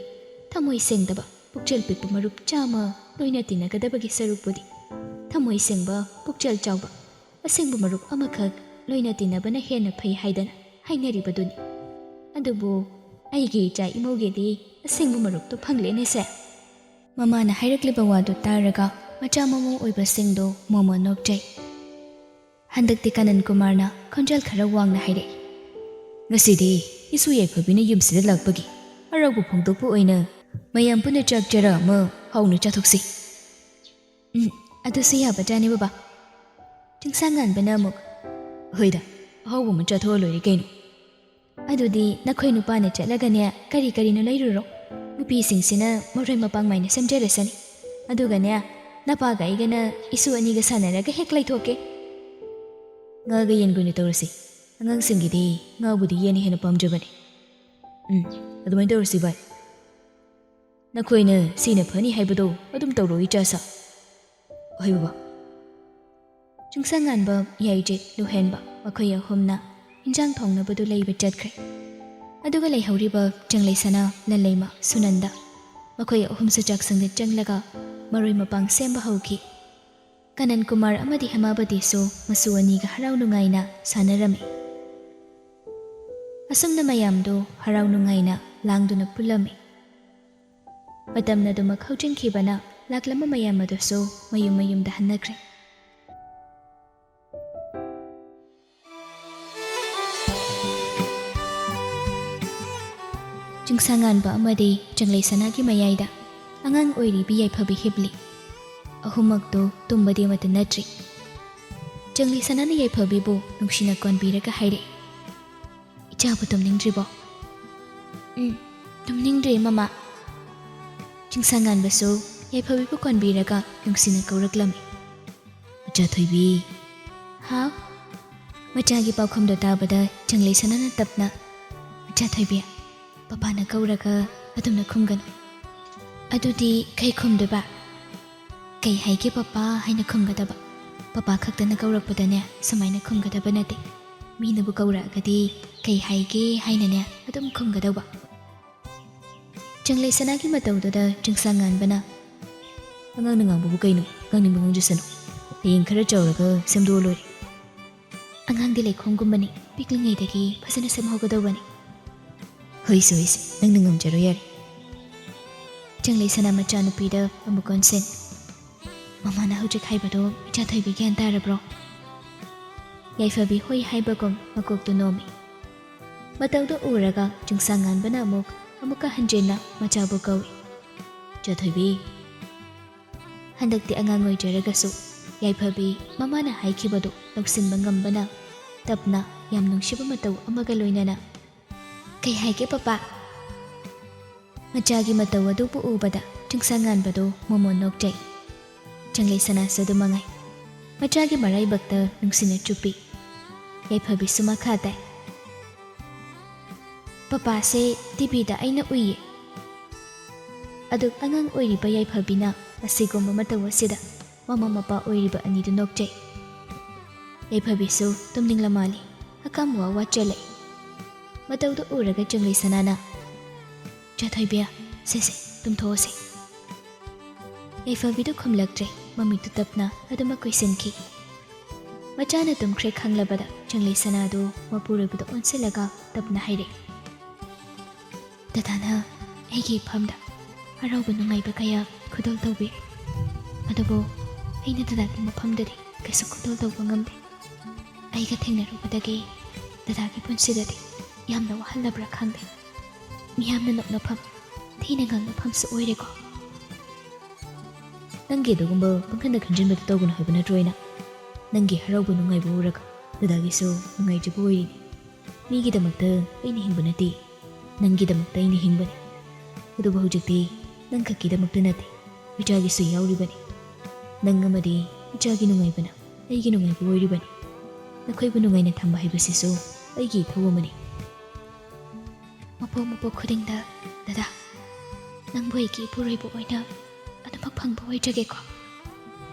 ꯊꯃꯣꯏ ꯁꯦꯡꯗꯕ ꯄꯨꯛꯆꯦꯜ ꯄꯤꯛꯄ ꯃꯔꯨꯞ ꯆꯥꯝꯃ ꯂꯣꯏꯅ ꯇꯤꯟꯅꯒꯗꯕꯒꯤ ꯁꯔꯨꯛꯄꯨꯗꯤ ꯊꯃꯣꯏ ꯁꯦꯡꯕ ꯄꯨꯛꯆꯦꯜ ꯆꯥꯎꯕ ꯑꯁꯦꯡꯕ ꯃꯔꯨꯞ ꯑꯃꯈꯛ ꯂꯣꯏꯅ ꯇꯤꯟꯅꯕꯅ ꯍꯦꯟꯅ ꯐꯩ ꯍꯥꯏꯗꯅ ꯍꯥꯏꯅꯔꯤꯕꯗꯨꯅꯤ꯫ ꯑꯗꯨꯕꯨ ꯑꯩꯒꯤ ꯏꯆꯥ ꯏꯃꯧꯒꯤꯗꯤ ꯑꯁꯦꯡꯕ ꯃꯔꯨꯞꯇꯨ ꯐꯪꯂꯦꯅꯦꯁꯦ꯫ ꯃꯃꯥꯅ ꯍꯥꯏꯔꯛꯂꯤꯕ ꯋꯥꯗꯨ ꯇꯥꯔꯒ ꯃꯆꯥ ꯃꯃꯧ ꯑꯣꯏꯕꯁꯤꯡꯗꯨ ꯃꯣꯃꯣꯟ ꯅꯣꯛꯆꯩ꯫ ꯍꯟꯗꯛꯇꯤ ꯀꯥꯅꯟ ꯀꯨꯃꯥꯔꯅ ꯈꯣꯟꯖꯦꯜ ꯈꯔ ꯋꯥꯡꯅ ꯍꯥꯏꯔꯛꯏ, "ꯉꯁꯤꯗꯤ ꯏꯁꯨ ꯌꯥꯏꯐꯕꯤꯅ ꯌꯨꯝꯁꯤꯗ ꯂꯥꯛꯄꯒꯤ ꯍꯔꯥꯎꯕ ꯐꯣꯡꯗꯣꯛꯄ ꯑꯣꯏꯅ ꯃꯌꯥꯝ ꯄꯨꯟꯅ ꯆꯥꯛ ꯆꯔꯥ ꯑꯃ ꯍꯥꯎꯅ ꯆꯥꯊꯣꯛꯁꯤ꯫" ꯎꯝ, ꯑꯗꯨꯁꯨ ꯌꯥꯕꯖꯥꯠꯅꯤ ꯕꯕꯥ꯫ ꯆꯤꯡꯁꯥꯡ ꯉꯥꯟꯕꯅ ꯑꯃꯨꯛ, "ꯍꯣꯏꯗ, ꯑꯍꯥꯎꯕ ꯑꯃ ꯆꯥꯊꯣꯛꯑ ꯂꯣꯏꯔꯦ ꯀꯩꯅꯣ꯫ ꯑꯗꯨꯗꯤ ꯅꯈꯣꯏ ꯅꯨꯄꯥꯅ ꯆꯠꯂꯒꯅꯦ, ꯀꯔꯤ ꯀꯔꯤꯅꯣ ꯂꯩꯔꯨꯔꯣ꯫ ꯅꯨꯄꯤꯁꯤꯡꯁꯤꯅ ꯃꯔꯣꯏ ꯃꯄꯥꯡ ꯃꯥꯏꯅ ꯁꯦꯝꯖꯔꯁꯅꯤ꯫ ꯑꯗꯨꯒꯅꯦ, ꯅꯄꯥꯒ ꯑꯩꯒꯅ ꯏꯁꯨ ꯑꯅꯤꯒ ꯁꯥꯟꯅꯔꯒ ꯍꯦꯛ ꯂꯩꯊꯣꯛꯀꯦ꯫ ꯉꯥꯒ ꯌꯦꯟꯒ ꯑꯣꯏꯅ ꯇꯧꯔꯁꯤ꯫ ꯑꯉꯥꯡꯁꯤꯡꯒꯤꯗꯤ ꯉꯥꯕꯨꯗꯤ ꯌꯦꯟꯅ ꯍꯦꯟꯅ ꯄꯥꯝꯖꯕꯅꯤ꯫" "ꯎꯝ, ꯑꯗꯨꯃꯥꯏꯅ ꯇꯧꯔꯁꯤ ꯚꯥꯏ꯫ ꯅꯈꯣꯏꯅ ꯁꯤꯅ ꯐꯅꯤ ꯍꯥꯏꯕꯗꯣ ꯑꯗꯨꯝ ꯇꯧꯔꯣ, ꯏꯆꯥꯁꯥ꯫ ꯍꯣꯏ ꯕꯕꯥ꯫" ꯆꯤꯡꯁꯥꯡ ꯉꯥꯟꯕ, ꯌꯥꯏꯖꯤꯠ, ꯂꯨꯍꯦꯟꯕ ꯃꯈꯣꯏ ꯑꯍꯨꯝꯅ ꯏꯟꯖꯥꯡ ꯊꯣꯡꯅꯕꯗꯨ ꯂꯩꯕ ꯆꯠꯈ꯭ꯔꯦ꯫ ꯑꯗꯨꯒ ꯂꯩꯍꯧꯔꯤꯕ ꯆꯪꯂꯩ ꯁꯅꯥ, ꯂꯟꯂꯩꯃ, ꯁꯨꯅꯟꯗ ꯃꯈꯣꯏ ꯑꯍꯨꯝꯁꯨ ꯆꯥꯛꯁꯪꯗ ꯆꯪꯂꯒ ꯃꯔꯣꯏ ꯃꯄꯥꯡ ꯁꯦꯝꯕ ꯍꯧꯈꯤ꯫ ꯀꯅꯟ ꯀꯨꯃꯥꯔ ꯑꯃꯗꯤ ꯍꯦꯃꯥꯕꯇꯤꯁꯨ ꯃꯁꯨ ꯑꯅꯤꯒ ꯍꯔꯥꯎ ꯅꯨꯡꯉꯥꯏꯅ ꯁꯥꯟꯅꯔꯝꯃꯤ꯫ ꯑꯁꯨꯝꯅ ꯃꯌꯥꯝꯗꯨ ꯍꯔꯥꯎ ꯅꯨꯡꯉꯥꯏꯅ ꯂꯥꯡꯗꯨꯅ ꯄꯨꯜꯂꯝꯃꯤ꯫ ꯃꯇꯝꯅ ꯑꯗꯨꯃꯛ ꯍꯧꯖꯤꯟꯈꯤꯕꯅ ꯂꯥꯛꯂꯝꯕ ꯃꯌꯥꯝ ꯑꯗꯨꯁꯨ ꯃꯌꯨꯝ ꯃꯌꯨꯝꯗ ꯍꯟꯅꯈ꯭ꯔꯦ꯫ ꯆꯤꯡꯁꯥꯡꯉꯥꯟꯕ ꯑꯃꯗꯤ ꯆꯪꯂꯩ ꯁꯅꯥꯒꯤ ꯃꯌꯥꯏꯗ ꯑꯉꯥꯡ ꯑꯣꯏꯔꯤꯕꯤ ꯌꯥꯏꯐꯕꯤ ꯍꯤꯞꯂꯤ꯫ ꯑꯍꯨꯝꯃꯛꯇꯨ ꯇꯨꯝꯕꯗꯤ ꯑꯃꯠꯇ ꯅꯠꯇ꯭ꯔꯤ꯫ ꯆꯪꯂꯩ ꯁꯅꯥꯅ ꯌꯥꯏꯐꯕꯤꯕꯨ ꯅꯨꯡꯁꯤꯅ ꯀꯣꯟꯕꯤꯔꯒ ꯍꯥꯏꯔꯛꯏ, "ꯏꯆꯥꯕꯨ ꯇꯨꯝꯅꯤꯡꯗ꯭ꯔꯤꯕꯣ?" "ꯎꯝ, ꯇꯨꯝꯅꯤꯡꯗ꯭ꯔꯤ, ꯃꯃꯥ꯫" ꯆꯤꯡꯁꯥꯡꯉꯥꯟꯕꯁꯨ ꯌꯥꯏꯐꯕꯤꯕꯨ ꯀꯣꯟꯕꯤꯔꯒ ꯅꯨꯡꯁꯤꯅ ꯀꯧꯔꯛꯂꯝꯃꯤ꯫ "ꯃꯆꯥ ꯊꯣꯏꯕꯤ꯫" "ꯍꯥꯎ?" ꯃꯆꯥꯒꯤ ꯄꯥꯎꯈꯨꯝꯗꯣ ꯇꯥꯕꯗ ꯆꯪꯂꯩ ꯁꯅꯥꯅ ꯇꯞꯅ, "ꯃꯆꯥ ꯊꯣꯏꯕꯤ, ꯄꯄꯥꯅ ꯀꯧꯔꯒ ꯑꯗꯨꯝꯅ ꯈꯨꯝꯒꯅꯨ꯫" "ꯑꯗꯨꯗꯤ ꯀꯩ ꯈꯨꯝꯗꯣꯏꯕ?" "ꯀꯩ ꯍꯥꯏꯒꯦ ꯄꯄꯥ ꯍꯥꯏꯅ ꯈꯨꯝꯒꯗꯕ꯫ ꯄꯄꯥ ꯈꯛꯇꯅ ꯀꯧꯔꯛꯄꯗꯅꯦ ꯁꯨꯃꯥꯏꯅ ꯈꯨꯝꯒꯗꯕ ꯅꯠꯇꯦ꯫ ꯃꯤꯅꯕꯨ ꯀꯧꯔꯛꯑꯒꯗꯤ ꯀꯩ ꯍꯥꯏꯒꯦ ꯍꯥꯏꯅꯅꯦ ꯑꯗꯨꯝ ꯈꯨꯝꯒꯗꯧꯕ꯫" ꯆꯪꯂꯩ ꯁꯅꯥꯒꯤ ꯃꯇꯧꯗꯨꯗ ꯆꯤꯡꯁꯥꯡꯉꯥꯟꯕꯅ, "ꯑꯉꯥꯡꯅ ꯉꯥꯡꯕꯕꯨ ꯀꯩꯅꯣ? ꯉꯥꯡꯅꯤꯡꯕ ꯉꯥꯡꯖꯁꯅꯨ꯫ ꯍꯌꯦꯡ ꯈꯔ ꯆꯥꯎꯔꯒ ꯁꯦꯝꯗꯣꯛꯑ ꯂꯣꯏꯔꯦ꯫" "ꯑꯉꯥꯡꯗꯤ ꯂꯩꯈꯣꯝꯒꯨꯝꯕꯅꯤ, ꯄꯤꯛꯂꯤꯉꯩꯗꯒꯤ ꯐꯖꯅ ꯁꯦꯝꯍꯧꯒꯗꯧꯕꯅꯤ꯫" "ꯍꯣꯏꯁꯦ, ꯍꯣꯏꯁꯦ, ꯅꯪꯅ ꯉꯝꯖꯔꯣ ꯌꯥꯔꯦ꯫" ꯆꯪꯂꯩ ꯁꯅꯥ ꯃꯆꯥꯅꯨꯄꯤꯗ ꯑꯃꯨꯛ ꯑꯣꯟꯁꯤꯟ, "ꯃꯃꯥꯅ ꯍꯧꯖꯤꯛ ꯍꯥꯏꯕꯗꯣ ꯏꯆꯥ ꯊꯣꯏꯕꯤ ꯒ꯭ꯌꯥꯟ ꯇꯥꯔꯕ꯭ꯔꯣ?" ꯌꯥꯏꯐꯕꯤ ꯍꯣꯏ ꯍꯥꯏꯕꯒꯨꯝ ꯃꯀꯣꯛꯇꯨ ꯅꯣꯝꯃꯤ꯫ ꯃꯇꯧꯗꯨ ꯎꯔꯒ ꯆꯤꯡꯁꯥꯡꯉꯥꯟꯕꯅ ꯑꯃꯨꯛ, ꯑꯃꯨꯛꯀ ꯍꯟꯖꯤꯟꯅ ꯃꯆꯥꯕꯨ ꯀꯧꯏ, "ꯏꯆꯥ ꯊꯣꯏꯕꯤ꯫" ꯍꯟꯗꯛꯇꯤ ꯑꯉꯥꯡ ꯑꯣꯏꯖꯔꯒꯁꯨ ꯌꯥꯏꯐꯕꯤ ꯃꯃꯥꯅ ꯍꯥꯏꯈꯤꯕꯗꯨ ꯂꯧꯁꯤꯟꯕ ꯉꯝꯕꯅ ꯇꯞꯅ ꯌꯥꯝ ꯅꯨꯡꯁꯤꯕ ꯃꯇꯧ ꯑꯃꯒ ꯂꯣꯏꯅꯅ, "ꯀꯩ ꯍꯥꯏꯒꯦ ꯄꯄꯥ?" ꯃꯆꯥꯒꯤ ꯃꯇꯧ ꯑꯗꯨꯕꯨ ꯎꯕꯗ ꯆꯤꯡꯁꯥꯡꯉꯥꯟꯕꯗꯨ ꯃꯣꯃꯣꯟ ꯅꯣꯛꯆꯩ꯫ ꯆꯪꯂꯩ ꯁꯅꯥꯁꯨ ꯑꯗꯨ ꯃꯉꯥꯏ꯫ ꯃꯆꯥꯒꯤ ꯃꯔꯥꯏꯕꯛꯇ ꯅꯨꯡꯁꯤꯅ ꯆꯨꯞꯄꯤ꯫ ꯌꯥꯏꯐꯕꯤꯁꯨ ꯃꯈꯥ ꯇꯥꯏ꯫ "ꯄꯄꯥꯁꯦ ꯇꯤꯚꯤꯗ ꯑꯩꯅ ꯎꯏꯌꯦ꯫ ꯑꯗꯨ ꯑꯉꯥꯡ ꯑꯣꯏꯔꯤꯕ ꯌꯥꯏꯐꯕꯤꯅ ꯑꯁꯤꯒꯨꯝꯕ ꯃꯇꯧ ꯑꯁꯤꯗ ꯃꯃꯥ ꯃꯄꯥ ꯑꯣꯏꯔꯤꯕ ꯑꯅꯤꯗꯨ ꯅꯣꯛꯆꯩ꯫ ꯌꯥꯏꯐꯕꯤꯁꯨ ꯇꯨꯝꯅꯤꯡꯂ ꯃꯥꯜꯂꯤ꯫ ꯍꯀꯥꯝ ꯋꯥ ꯋꯥ ꯆꯜꯂꯛꯏ꯫ ꯃꯇꯧꯗꯨ ꯎꯔꯒ ꯆꯪꯂꯩ ꯁꯅꯥꯅ, "ꯆꯥꯊꯣꯏꯕꯤ, ꯁꯦ ꯁꯦ, ꯇꯨꯝꯊꯣꯛꯑꯁꯦ꯫" ꯌꯥꯏꯐꯕꯤꯗꯨ ꯈꯨꯝꯂꯛꯇ꯭ꯔꯦ꯫ ꯃꯃꯤꯠꯇꯨ ꯇꯞꯅ ꯑꯗꯨꯃꯛ ꯀꯨꯏꯁꯤꯟꯈꯤ꯫ ꯃꯆꯥꯅ ꯇꯨꯝꯈ꯭ꯔꯦ ꯈꯪꯂꯕꯗ ꯆꯪꯂꯩ ꯁꯅꯥꯗꯨ ꯃꯄꯨꯔꯣꯏꯕꯗ ꯑꯣꯟꯁꯤꯜꯂꯒ ꯇꯞꯅ ꯍꯥꯏꯔꯛꯏ, "ꯗꯗꯥꯅ ꯑꯩꯒꯤ ꯏꯐꯝꯗ ꯍꯔꯥꯎꯕ ꯅꯨꯡꯉꯥꯏꯕ ꯀꯌꯥ ꯈꯨꯗꯣꯜ ꯇꯧꯕꯤꯔꯦ꯫ ꯑꯗꯨꯕꯨ ꯑꯩꯅ ꯗꯗꯥꯒꯤ ꯃꯐꯝꯗꯗꯤ ꯀꯩꯁꯨ ꯈꯨꯗꯣꯜ ꯇꯧꯕ ꯉꯝꯗꯦ꯫ ꯑꯩꯒ ꯊꯦꯡꯅꯔꯨꯕꯗꯒꯤ ꯗꯗꯥꯒꯤ ꯄꯨꯟꯁꯤꯗꯗꯤ ꯌꯥꯝꯅ ꯋꯥꯍꯜꯂꯕ꯭ꯔꯥ ꯈꯪꯗꯦ꯫ ꯃꯤꯌꯥꯝꯅ ꯅꯣꯛꯅꯐꯝ, ꯊꯤꯅ ꯉꯥꯡꯅꯐꯝꯁꯨ ꯑꯣꯏꯔꯦꯀꯣ꯫" "ꯅꯪꯒꯤ ꯑꯗꯨꯒꯨꯝꯕ ꯄꯪꯈꯟꯗ ꯈꯟꯖꯤꯟꯕꯗꯨ ꯇꯧꯒꯅꯨ ꯍꯥꯏꯕ ꯅꯠꯇ꯭ꯔꯣ ꯑꯩꯅ? ꯅꯪꯒꯤ ꯍꯔꯥꯎꯕ ꯅꯨꯡꯉꯥꯏꯕ ꯎꯔꯒ ꯗꯗꯥꯒꯤꯁꯨ ꯅꯨꯡꯉꯥꯏꯖꯕ ꯑꯣꯏꯔꯤꯅꯤ꯫ ꯃꯤꯒꯤꯗꯃꯛꯇ ꯑꯩꯅ ꯍꯤꯡꯕ ꯅꯠꯇꯦ, ꯅꯪꯒꯤꯗꯃꯛꯇ ꯑꯩꯅ ꯍꯤꯡꯕꯅꯤ꯫ ꯑꯗꯨꯕꯨ ꯍꯧꯖꯤꯛꯇꯤ ꯅꯪ ꯈꯛꯀꯤꯗꯃꯛꯇ ꯅꯠꯇꯦ, ꯏꯆꯥꯒꯤꯁꯨ ꯌꯥꯎꯔꯤꯕꯅꯤ꯫ ꯅꯪ ꯑꯃꯗꯤ ꯏꯆꯥꯒꯤ ꯅꯨꯡꯉꯥꯏꯕꯅ ꯑꯩꯒꯤ ꯅꯨꯡꯉꯥꯏꯕ ꯑꯣꯏꯔꯤꯕꯅꯤ꯫ ꯅꯈꯣꯏꯕꯨ ꯅꯨꯡꯉꯥꯏꯅ ꯊꯝꯕ ꯍꯥꯏꯕꯁꯤꯁꯨ ꯑꯩꯒꯤ ꯏꯊꯧ ꯑꯃꯅꯤ꯫" ꯃꯄꯣꯛ ꯃꯄꯣꯛ ꯈꯨꯗꯤꯡꯗ, ꯗꯗꯥ, ꯅꯪꯕꯨ ꯑꯩꯒꯤ ꯏꯄꯨꯔꯣꯏꯕ ꯑꯣꯏꯅ ꯑꯗꯨꯃꯛ ꯐꯪꯕ ꯑꯣꯏꯖꯒꯦꯀꯣ꯫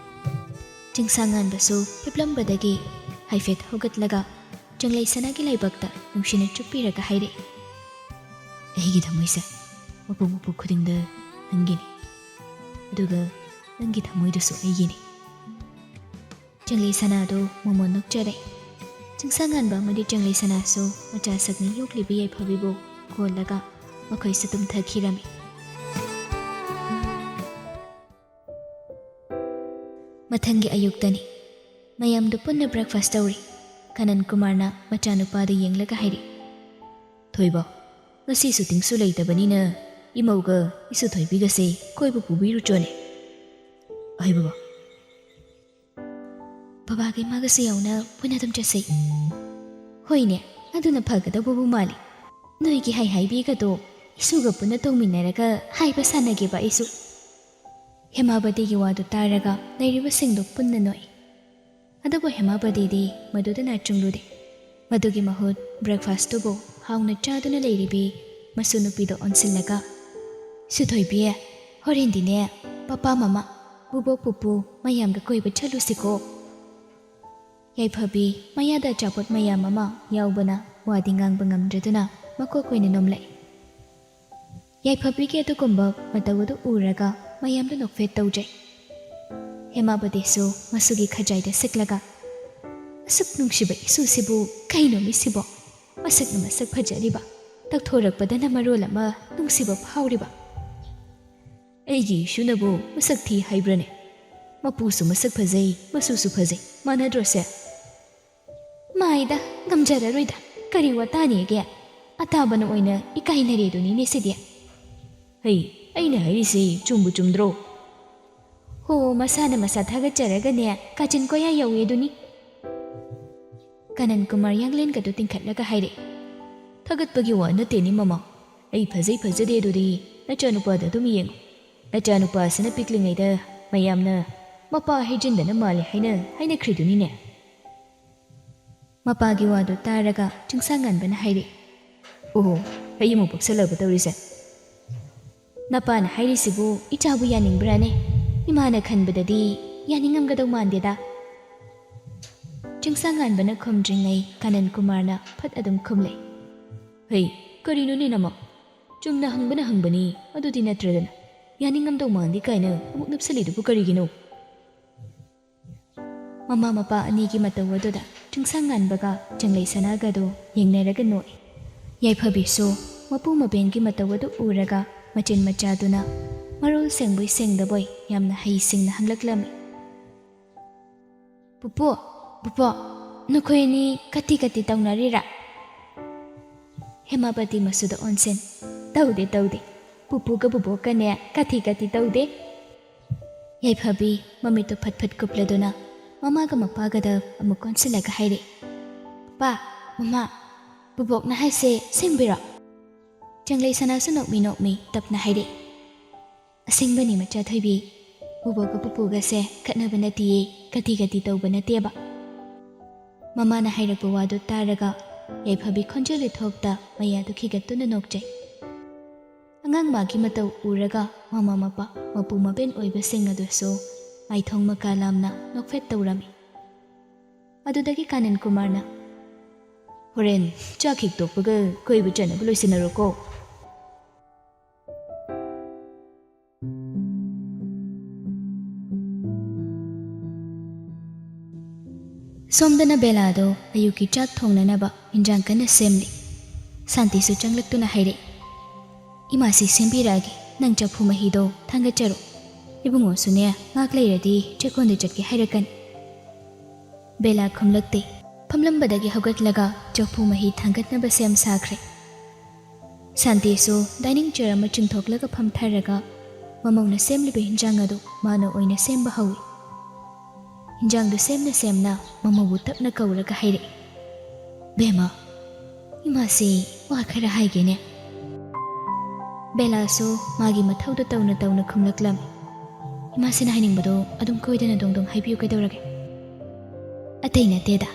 ꯆꯤꯡꯁꯥꯡꯉꯥꯟꯕꯁꯨ ꯍꯤꯞꯂꯝꯕꯗꯒꯤ ꯍꯥꯏꯐꯦꯠ ꯍꯧꯒꯠꯂꯒ ꯆꯪꯂꯩ ꯁꯅꯥꯒꯤ ꯂꯥꯏꯕꯛꯇ ꯅꯨꯡꯁꯤꯅ ꯆꯨꯞꯄꯤꯔꯒ ꯍꯥꯏꯔꯛꯏ, "ꯑꯩꯒꯤ ꯊꯃꯣꯏꯁꯦ ꯃꯄꯣꯛ ꯃꯄꯣꯛ ꯈꯨꯗꯤꯡꯗ ꯅꯪꯒꯤꯅꯤ, ꯑꯗꯨꯒ ꯅꯪꯒꯤ ꯊꯃꯣꯏꯗꯨꯁꯨ ꯑꯩꯒꯤꯅꯤ꯫" ꯆꯪꯂꯩ ꯁꯅꯥꯗꯨ ꯃꯣꯃꯣꯟ ꯅꯣꯛꯆꯔꯦ꯫ ꯆꯤꯡꯁꯥꯡꯉꯥꯟꯕ ꯑꯃꯗꯤ ꯆꯪꯂꯩ ꯁꯅꯥꯁꯨ ꯃꯆꯥ ꯁꯛꯅꯤ ꯌꯣꯛꯂꯤꯕꯤ ꯌꯥꯏꯐꯕꯤꯕꯨ ꯀꯣꯜꯂꯒ ꯃꯈꯣꯏꯁꯨ ꯇꯨꯝꯊꯈꯤꯔꯝꯃꯤ꯫ ꯃꯊꯪꯒꯤ ꯑꯌꯨꯛꯇꯅꯤ꯫ ꯃꯌꯥꯝꯗꯨ ꯄꯨꯟꯅ breakfast ꯇꯧꯔꯤ꯫ ꯀꯅꯟ ꯀꯨꯃꯥꯔꯅ ꯃꯆꯥꯅꯨꯄꯥꯗ ꯌꯦꯡꯂꯒ ꯍꯥꯏꯔꯤ, "ꯊꯣꯏꯕ, ꯉꯁꯤ shootingꯁꯨ ꯂꯩꯇꯕꯅꯤꯅ ꯏꯃꯧꯒ ꯏꯁꯨ ꯊꯣꯏꯕꯤꯒꯁꯦ ꯀꯣꯏꯕ ꯄꯨꯕꯤꯔꯨꯆꯣꯅꯦ꯫" ꯍꯥꯏꯕꯕ? ꯕꯕꯥꯒ ꯏꯃꯥꯒꯁꯨ ꯌꯥꯎꯅ ꯄꯨꯟꯅ ꯑꯗꯨꯝ ꯆꯠꯁꯤ꯫ ꯍꯣꯏꯅꯦ, ꯑꯗꯨꯅ ꯐꯒꯗꯧꯕꯕꯨ ꯃꯥꯜꯂꯤ꯫ ꯅꯣꯏꯒꯤ ꯍꯥꯏ ꯍꯥꯏꯕꯤꯒꯗꯣ ꯏꯁꯨꯒ ꯄꯨꯟꯅ ꯇꯧꯃꯤꯟꯅꯔꯒ ꯍꯥꯏꯕ ꯁꯥꯟꯅꯒꯦꯕ ꯑꯩꯁꯨ꯫ ꯍꯦꯃꯥꯕꯗꯤꯒꯤ ꯋꯥꯗꯨ ꯇꯥꯔꯒ ꯂꯩꯔꯤꯕꯁꯤꯡꯗꯨ ꯄꯨꯟꯅ ꯅꯣꯛꯏ꯫ ꯑꯗꯨꯕꯨ ꯍꯦꯃꯥꯕꯗꯤꯗꯤ ꯃꯗꯨꯗ ꯅꯥꯆꯨꯡꯂꯨꯗꯦ꯫ ꯃꯗꯨꯒꯤ ꯃꯍꯨꯠ breakfastꯇꯨꯕꯨ ꯍꯥꯎꯅ ꯆꯥꯗꯨꯅ ꯂꯩꯔꯤꯕꯤ ꯃꯁꯨ ꯅꯨꯄꯤꯗ ꯑꯣꯟꯁꯤꯜꯂꯒ, "ꯁꯨꯊꯣꯏꯕꯤ, ꯍꯣꯔꯦꯟꯗꯤꯅꯦ ꯄꯄꯥ ꯃꯃꯥ, ꯕꯨꯕꯣꯛ ꯄꯨꯄꯨ ꯃꯌꯥꯝꯒ ꯀꯣꯏꯕ ꯆꯠꯂꯨꯁꯤꯀꯣ?" ꯌꯥꯏꯐꯕꯤ ꯃꯌꯥꯗ ꯑꯆꯥꯄꯣꯠ ꯃꯌꯥꯝ ꯑꯃ ꯌꯥꯎꯕꯅ ꯋꯥꯗꯤ ꯉꯥꯡꯕ ꯉꯝꯗ꯭ꯔꯗꯨꯅ ꯃꯀꯣꯛ ꯑꯣꯏꯅ ꯅꯣꯝꯂꯛꯏ꯫ ꯌꯥꯏꯐꯕꯤꯒꯤ ꯑꯗꯨꯒꯨꯝꯕ ꯃꯇꯧ ꯑꯗꯨ ꯎꯔꯒ ꯃꯌꯥꯝꯗꯨ ꯅꯣꯛꯐꯦꯠ ꯇꯧꯖꯩ꯫ ꯍꯦꯃꯥꯕꯗꯤꯁꯨ ꯃꯁꯨꯒꯤ ꯈꯖꯥꯏꯗ ꯁꯤꯛꯂꯒ, "ꯑꯁꯨꯛ ꯅꯨꯡꯁꯤꯕ ꯏꯁꯨꯁꯤꯕꯨ ꯀꯩꯅꯣ ꯃꯤꯁꯤꯕꯣ? ꯃꯁꯛꯅ ꯃꯁꯛ ꯐꯖꯔꯤꯕ, ꯇꯧꯊꯣꯔꯛꯄꯗꯅ ꯃꯔꯣꯜ ꯑꯃ ꯅꯨꯡꯁꯤꯕ ꯐꯥꯎꯔꯤꯕ꯫ ꯑꯩꯒꯤ ꯏꯁꯨꯅꯕꯨ ꯃꯁꯛ ꯊꯤ ꯍꯥꯏꯕ꯭ꯔꯅꯦ? ꯃꯄꯨꯁꯨ ꯃꯁꯛ ꯐꯖꯩ, ꯃꯁꯨꯁꯨ ꯐꯖꯩ, ꯃꯥꯟꯅꯗ꯭ꯔꯣꯁꯦ?" "ꯃꯥꯏꯗ, ꯉꯝꯖꯔꯔꯣꯏꯗ, ꯀꯔꯤ ꯋꯥꯇꯥꯅꯦꯒꯦ? ꯑꯇꯥꯕꯅ ꯑꯣꯏꯅ ꯏꯀꯥꯏꯅꯔꯦꯗꯨꯅꯤꯅꯦ ꯁꯤꯗꯤ꯫" "ꯍꯩ, ꯑꯩꯅ ꯍꯥꯏꯔꯤꯁꯤ ꯆꯨꯝꯕꯨ ꯆꯨꯝꯗ꯭ꯔꯣ?" "ꯍꯣ, ꯃꯁꯥꯅ ꯃꯁꯥ ꯊꯥꯒꯠꯆꯔꯒꯅꯦ ꯀꯥꯆꯤꯟ ꯀꯣꯌꯥ ꯌꯧꯏꯗꯨꯅꯤ꯫" ꯀꯅꯟ ꯀꯨꯃꯥꯔ ꯌꯥꯡꯂꯦꯟꯒꯗꯨ ꯇꯤꯡꯈꯠꯂꯒ ꯍꯥꯏꯔꯛꯏ꯫ "ꯊꯥꯒꯠꯄꯒꯤ ꯋꯥ ꯅꯠꯇꯦꯅꯦ ꯃꯃꯥ, ꯑꯩ ꯐꯖꯩ ꯐꯖꯗꯦ ꯑꯗꯨꯗꯤ ꯅꯆꯥꯅꯨꯄꯥꯗ ꯑꯗꯨꯝ ꯌꯦꯡꯉꯨ꯫ ꯅꯆꯥꯅꯨꯄꯥꯁꯤꯅ ꯄꯤꯛꯂꯤꯉꯩꯗ ꯃꯌꯥꯝꯅ ꯃꯄꯥ ꯍꯩꯖꯤꯟꯗꯅ ꯃꯥꯜꯂꯦ ꯍꯥꯏꯅ ꯍꯥꯏꯅꯈ꯭ꯔꯤꯗꯨꯅꯤꯅꯦ꯫" ꯃꯄꯥꯒꯤ ꯋꯥꯗꯨ ꯇꯥꯔꯒ ꯆꯤꯡꯁꯥꯡꯉꯥꯟꯕꯅ ꯍꯥꯏꯔꯛꯏ꯫ "ꯑꯣꯍꯣ, ꯑꯩ ꯑꯃꯨꯛ ꯄꯛꯁꯜꯂꯕ ꯇꯧꯔꯤꯁꯦ꯫" "ꯅꯄꯥꯅ ꯍꯥꯏꯔꯤꯁꯤꯕꯨ ꯏꯆꯥꯕꯨ ꯌꯥꯅꯤꯡꯕ꯭ꯔꯥꯅꯦ? ꯏꯃꯥꯅ ꯈꯟꯕꯗꯗꯤ ꯌꯥꯅꯤꯡꯉꯝꯒꯗꯧ ꯃꯥꯟꯗꯦꯗ꯫" ꯆꯤꯡꯁꯥꯡꯉꯥꯟꯕꯅ ꯈꯨꯝꯗ꯭ꯔꯤꯉꯩ ꯀꯅꯟ ꯀꯨꯃꯥꯔꯅ ꯐꯠ ꯑꯗꯨꯝ ꯈꯨꯝꯂꯦ꯫ "ꯍꯩ, ꯀꯔꯤꯅꯣꯅꯦ ꯅꯃ? ꯆꯨꯝꯅ ꯍꯪꯕꯅ ꯍꯪꯕꯅꯤ, ꯑꯗꯨꯗꯤ ꯅꯠꯇ꯭ꯔꯗꯅ꯫ ꯌꯥꯅꯤꯡꯉꯝꯗꯧ ꯃꯥꯟꯗꯦ ꯀꯥꯏꯅ ꯑꯃꯨꯛ ꯅꯞꯁꯜꯂꯤꯗꯨꯕꯨ ꯀꯔꯤꯒꯤꯅꯣ?" ꯃꯃꯥ ꯃꯄꯥ ꯑꯅꯤꯒꯤ ꯃꯇꯧ ꯑꯗꯨꯗ ꯆꯤꯡꯁꯥꯡꯉꯥꯟꯕꯒ ꯆꯪꯂꯩ ꯁꯅꯥꯒꯗꯨ ꯌꯦꯡꯅꯔꯒ ꯅꯣꯛꯏ꯫ ꯌꯥꯏꯐꯕꯤꯁꯨ ꯃꯄꯨ ꯃꯕꯦꯟꯒꯤ ꯃꯇꯧ ꯑꯗꯨ ꯎꯔꯒ ꯃꯆꯤꯟ ꯃꯆꯥꯗꯨꯅ ꯃꯔꯣꯜ ꯁꯦꯡꯕꯣꯏ ꯁꯦꯡꯗꯕꯣꯏ ꯌꯥꯝꯅ ꯍꯩꯁꯤꯡꯅ ꯍꯪꯂꯛꯂꯝꯃꯤ꯫ "ꯄꯨꯄꯨ, ꯄꯨꯄꯨ, ꯅꯈꯣꯏ ꯑꯅꯤ ꯀꯠꯇꯤ ꯀꯠꯇꯤ ꯇꯧꯅꯔꯤꯔꯥ?" ꯍꯦꯃꯥꯄꯇꯤ ꯃꯁꯨꯗ ꯑꯣꯟꯁꯤꯟ, "ꯇꯧꯗꯦ, ꯇꯧꯗꯦ꯫ ꯄꯨꯄꯨꯒ ꯕꯨꯕꯣꯛꯀꯅꯦ ꯀꯠꯇꯤ ꯀꯠꯇꯤ ꯇꯧꯗꯦ꯫" ꯌꯥꯏꯐꯕꯤ ꯃꯃꯤꯠꯇꯨ ꯐꯠ ꯐꯠ ꯀꯨꯞꯂꯗꯨꯅ ꯃꯃꯥꯒ ꯃꯄꯥꯒꯗ ꯑꯃꯨꯛ ꯀꯣꯟꯁꯤꯜꯂꯒ ꯍꯥꯏꯔꯦ, "ꯄꯥ, ꯃꯃꯥ, ꯕꯨꯕꯣꯛꯅ ꯍꯥꯏꯁꯦ ꯑꯁꯦꯡꯕꯤꯔꯣ?" ꯆꯪꯂꯩ ꯁꯅꯥꯁꯨ ꯅꯣꯛꯃꯤ ꯅꯣꯛꯃꯤ ꯇꯞꯅ ꯍꯥꯏꯔꯦ, "ꯑꯁꯦꯡꯕꯅꯤ ꯃꯆꯥ ꯊꯣꯏꯕꯤ, ꯕꯨꯕꯣꯛꯀ ꯄꯨꯄꯨꯒꯁꯦ ꯈꯠꯅꯕ ꯅꯠꯇꯤꯌꯦ, ꯀꯇꯤ ꯀꯇꯤ ꯇꯧꯕ ꯅꯠꯇꯦꯕ꯫" ꯃꯃꯥꯅ ꯍꯥꯏꯔꯛꯄ ꯋꯥꯗꯨ ꯇꯥꯔꯒ ꯌꯥꯏꯐꯕꯤ ꯈꯣꯟꯖꯦꯜ ꯏꯊꯣꯛꯇ ꯃꯌꯥꯗꯨ ꯈꯤꯒꯠꯇꯨꯅ ꯅꯣꯛꯆꯩ꯫ ꯑꯉꯥꯡ ꯃꯥꯒꯤ ꯃꯇꯧ ꯎꯔꯒ ꯃꯃꯥ ꯃꯄꯥ ꯃꯄꯨ ꯃꯕꯦꯟ ꯑꯣꯏꯕꯁꯤꯡ ꯑꯗꯨꯁꯨ ꯃꯥꯏꯊꯣꯡ ꯃꯀꯥ ꯂꯥꯝꯅ ꯅꯣꯛꯐꯦꯠ ꯇꯧꯔꯝꯃꯤ꯫ ꯑꯗꯨꯗꯒꯤ ꯀꯥꯅꯟ ꯀꯨꯃꯥꯔꯅ, "ꯍꯣꯔꯦꯟ ꯆꯥꯛ ꯍꯦꯛ ꯇꯣꯛꯄꯒ ꯀꯣꯏꯕ ꯆꯠꯅꯕ ꯂꯣꯏꯁꯤꯟꯅꯔꯣꯀꯣ꯫" ꯁꯣꯝꯗꯅ ꯕꯦꯂꯥꯗꯣ ꯑꯌꯨꯛꯀꯤ ꯆꯥꯛ ꯊꯣꯡꯅꯅꯕ ꯏꯟꯖꯥꯡ ꯀꯟꯅ ꯁꯦꯝꯂꯤ꯫ ꯁꯥꯟꯇꯤꯁꯨ ꯆꯪꯂꯛꯇꯨꯅ ꯍꯥꯏꯔꯛꯏ, "ꯏꯃꯥꯁꯤ ꯁꯦꯝꯕꯤꯔꯛꯑꯒꯦ, ꯅꯪ ꯆꯐꯨ ꯃꯍꯤꯗꯣ ꯊꯥꯡꯒꯠꯆꯔꯣ꯫ ꯏꯕꯨꯡꯉꯣꯁꯨꯅꯦ ꯉꯥꯛ ꯂꯩꯔꯗꯤ ꯆꯦꯛꯀꯣꯟꯗ ꯆꯠꯀꯦ ꯍꯥꯏꯔꯛꯀꯅꯤ꯫" ꯕꯦꯂꯥ ꯈꯨꯝꯂꯛꯇꯦ꯫ ꯐꯝꯂꯝꯕꯗꯒꯤ ꯍꯧꯒꯠꯂꯒ ꯆꯐꯨ ꯃꯍꯤ ꯊꯥꯡꯒꯠꯅꯕ ꯁꯦꯝ ꯁꯥꯈ꯭ꯔꯦ꯫ ꯁꯥꯟꯇꯤꯁꯨ ꯗꯥꯏꯅꯤꯡ ꯆꯤꯌꯔ ꯑꯃ ꯆꯤꯡꯊꯣꯛꯂꯒ ꯐꯝꯊꯔꯒ ꯃꯃꯧꯅ ꯁꯦꯝꯂꯤꯕ ꯍꯤꯟꯖꯥꯡ ꯑꯗꯨ ꯃꯥꯅ ꯑꯣꯏꯅ ꯁꯦꯝꯕ ꯍꯧꯏ꯫ ꯍꯤꯟꯖꯥꯡꯗꯨ ꯁꯦꯝꯅ ꯁꯦꯝꯅ ꯃꯃꯧꯕꯨ ꯇꯞꯅ ꯀꯧꯔꯒ ꯍꯥꯏꯔꯛꯏ, "ꯕꯦꯝꯃ, ꯏꯃꯥꯁꯤ ꯋꯥ ꯈꯔ ꯍꯥꯏꯒꯦꯅꯦ꯫" ꯕꯦꯂꯥꯁꯨ ꯃꯥꯒꯤ ꯃꯊꯧꯗꯨ ꯇꯧꯅ ꯇꯧꯅ ꯈꯨꯝꯂꯛꯂꯝꯃꯤ꯫ "ꯏꯃꯥꯁꯤꯅ ꯍꯥꯏꯅꯤꯡꯕꯗꯣ ꯑꯗꯨꯝ ꯀꯣꯏꯗꯅ ꯗꯣꯡ ꯗꯣꯡ ꯍꯥꯏꯕꯤꯌꯨ, ꯀꯩꯗꯧꯔꯒꯦ?" "ꯑꯇꯩ ꯅꯠꯇꯦꯗ,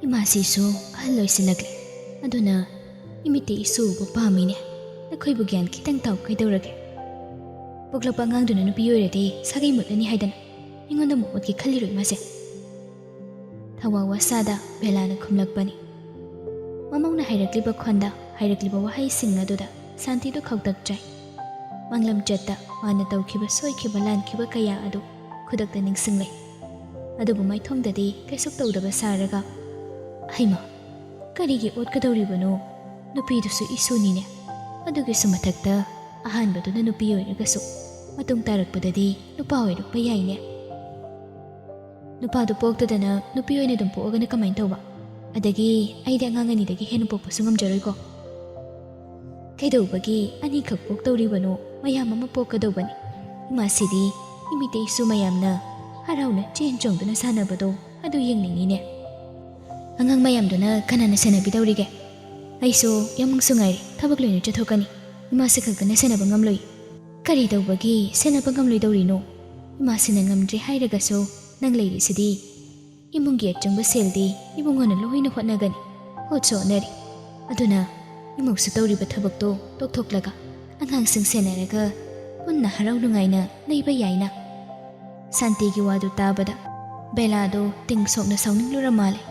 ꯏꯃꯥꯁꯤꯁꯨ ꯑꯍꯜ ꯑꯣꯏꯁꯤꯜꯂꯛꯂꯦ꯫ ꯑꯗꯨꯅ ꯏꯃꯤꯠꯇ ꯏꯁꯨ ꯎꯕ ꯄꯥꯝꯃꯤꯅꯦ꯫ ꯅꯈꯣꯏꯕꯨ ꯒ꯭ꯌꯥꯟ ꯈꯤꯇꯪ ꯇꯥꯎ, ꯀꯩꯗꯧꯔꯒꯦ? ꯄꯣꯛꯂꯛꯄ ꯑꯉꯥꯡꯗꯨꯅ ꯅꯨꯄꯤ ꯑꯣꯏꯔꯗꯤ ꯁꯥꯒꯩ ꯃꯨꯠꯂꯅꯤ ꯍꯥꯏꯗꯅ ꯑꯩꯉꯣꯟꯗ ꯑꯃꯨꯛ ꯃꯨꯠꯀꯦ ꯈꯜꯂꯤꯔꯣ ꯏꯃꯥꯁꯦ?" ꯊꯋꯥ ꯋꯥꯁꯥꯗ ꯕꯦꯂꯥꯅ ꯈꯨꯝꯂꯛꯄꯅꯤ꯫ ꯃꯃꯧꯅ ꯍꯥꯏꯔꯛꯂꯤꯕ ꯈꯣꯟꯗ, ꯍꯥꯏꯔꯛꯂꯤꯕ ꯋꯥꯍꯩꯁꯤꯡ ꯑꯗꯨꯗ ꯁꯥꯟꯇꯤꯗꯨ ꯈꯧꯇꯛ ꯆꯥꯏ꯫ ꯃꯥꯡꯂꯝꯆꯠꯇ ꯃꯥꯅ ꯇꯧꯈꯤꯕ ꯁꯣꯏꯈꯤꯕ ꯂꯥꯟꯈꯤꯕ ꯀꯌꯥ ꯑꯗꯨ ꯈꯨꯗꯛꯇ ꯅꯤꯡꯁꯤꯡꯂꯛꯏ꯫ ꯑꯗꯨꯕꯨ ꯃꯥꯏꯊꯣꯡꯗꯗꯤ ꯀꯩꯁꯨ ꯇꯧꯗꯕ ꯁꯥꯔꯒ, "ꯍꯩꯃꯥ, ꯀꯔꯤꯒꯤ ꯑꯣꯠꯀꯗꯧꯔꯤꯕꯅꯣ? ꯅꯨꯄꯤꯗꯨꯁꯨ ꯏꯁꯨꯅꯤꯅꯦ꯫ ꯑꯗꯨꯒꯤꯁꯨ ꯃꯊꯛꯇ ꯑꯍꯥꯟꯕꯗꯨꯅ ꯅꯨꯄꯤ ꯑꯣꯏꯔꯒꯁꯨ ꯃꯇꯨꯡ ꯇꯥꯔꯛꯄꯗꯗꯤ ꯅꯨꯄꯥ ꯑꯣꯏꯔꯛꯄ ꯌꯥꯏꯅꯦ꯫ ꯅꯨꯄꯥꯗꯨ ꯄꯣꯛꯇꯗꯅ ꯅꯨꯄꯤ ꯑꯣꯏꯅ ꯑꯗꯨꯝ ꯄꯣꯛꯑꯒꯅ ꯀꯃꯥꯏꯅ ꯇꯧꯕ? ꯑꯗꯒꯤ ꯑꯩꯗꯤ ꯑꯉꯥꯡ ꯑꯅꯤꯗꯒꯤ ꯍꯦꯟꯅ ꯄꯣꯛꯄꯁꯨ ꯉꯝꯖꯔꯣꯏꯀꯣ꯫ ꯀꯩꯗꯧꯕꯒꯤ ꯑꯅꯤꯈꯛ ꯄꯣꯛꯇꯧꯔꯤꯕꯅꯣ? ꯃꯌꯥꯝ ꯑꯃ ꯄꯣꯛꯀꯗꯧꯕꯅꯤ꯫ ꯏꯃꯥꯁꯤꯗꯤ ꯏꯃꯤꯇꯩꯁꯨ ꯃꯌꯥꯝꯅ ꯍꯔꯥꯎꯅ ꯆꯦꯟ ꯆꯣꯡꯗꯨꯅ ꯁꯥꯟꯅꯕꯗꯣ ꯑꯗꯨ ꯌꯦꯡꯅꯤꯡꯉꯤꯅꯦ꯫ ꯑꯉꯥꯡ ꯃꯌꯥꯝꯗꯨꯅ ꯀꯅꯥꯅ ꯁꯦꯟꯅꯕꯤꯗꯧꯔꯤꯒꯦ? ꯑꯩꯁꯨ ꯌꯥꯝꯃꯨꯡꯁꯨ ꯉꯥꯏꯔꯦ, ꯊꯕꯛ ꯂꯣꯏꯅ ꯆꯠꯊꯣꯛꯀꯅꯤ꯫ ꯏꯃꯥꯁꯤ ꯈꯛꯇꯅ ꯁꯦꯟꯅꯕ ꯉꯝꯂꯣꯏ꯫ ꯀꯔꯤ ꯇꯧꯕꯒꯤ ꯁꯦꯟꯅꯕ ꯉꯝꯂꯣꯏꯗꯧꯔꯤꯅꯣ? ꯏꯃꯥꯁꯤꯅ ꯉꯝꯗ꯭ꯔꯦ ꯍꯥꯏꯔꯒꯁꯨ ꯅꯪ ꯂꯩꯔꯤꯁꯤꯗꯤ꯫ ꯏꯃꯨꯡꯒꯤ ꯑꯆꯪꯕ ꯁꯦꯜꯗꯤ ꯏꯕꯨꯡꯉꯣꯅ ꯂꯣꯏꯅ ꯍꯣꯠꯅꯒꯅꯤ꯫ ꯍꯣꯠꯁꯨ ꯍꯣꯠꯅꯔꯤ꯫ ꯑꯗꯨꯅ ꯏꯃꯨꯡꯁꯨ ꯇꯧꯔꯤꯕ ꯊꯕꯛꯇꯣ ꯇꯣꯛꯊꯣꯛꯂꯒ ꯑꯉꯥꯡꯁꯤꯡ ꯁꯦꯟꯅꯔꯒ ꯄꯨꯟꯅ ꯍꯔꯥꯎ ꯅꯨꯡꯉꯥꯏꯅ ꯂꯩꯕ ꯌꯥꯏꯅ꯫ ꯁꯥꯟꯇꯤꯒꯤ ꯋꯥꯗꯨ ꯇꯥꯕꯗ ꯕꯦꯂꯥꯗꯣ ꯇꯤꯡ ꯁꯣꯛꯅ ꯁꯥꯎꯅꯤꯡꯂꯨꯔ ꯃꯥꯜꯂꯦ꯫